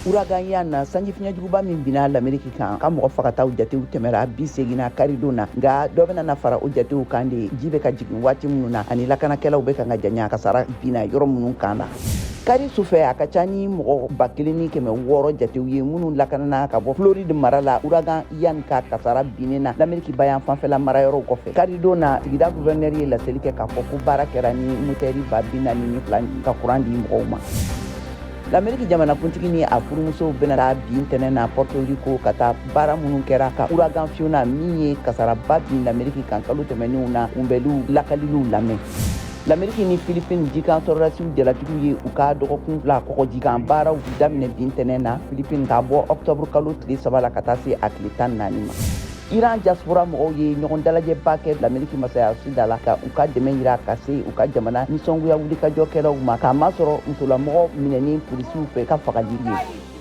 Ouragan Ian na, sanji fiɲɛjuguba min binna Lameriki kan, ka mɔgɔ fagataw jatew tɛmɛra 80 na karidon na. Nka dɔ bɛna na fara o jatew kan de, ji bɛ ka jigin waati minnu na ani lakanakɛlaw bɛ kan ka janya kasara binna yɔrɔ minnu kan na. Kari sufɛ, a ka ca ni mɔgɔ 1600 jatew ye minnu lakanana ka bɔ Floride mara la, ouragan Ian ka kasara binnen na Lameriki bayan fanfɛla marayɔrɔw kɔfɛ. Karidon na, sigida gouverneur ye laseli kɛ k'a fɔ ko baara kɛra ni motɛri 42,000 ka kuran di mɔgɔw ma. Lameriki jamanakuntigi ni a furumusow bɛna taa bi ntɛnɛn na Porto Rico ka taa baara minnu kɛra ka ouragan Fiona min ye kasaraba bin Lameriki kan kalo tɛmɛnenw na kunbɛliw lakaliliw lamɛn. Lameriki ni Filipine jikan sɔrɔdasiw jalatigiw ye u ka dɔgɔkun 2 kɔgɔjikan baaraw daminɛ bi ntɛnɛn na Filipine, k'a bɔ ɔktɔburu kalo tile 3 la ka taa se a tile 14 ma. Iran diaspora mɔgɔw ye ɲɔgɔn dalajɛba kɛ Lameriki masayaso da la ka u ka dɛmɛ yira ka se u ka jamana nisɔngoya wulikajɔkɛlaw ma, k'a masɔrɔ musolamɔgɔ minɛni polisiw fɛ ka fagali ye.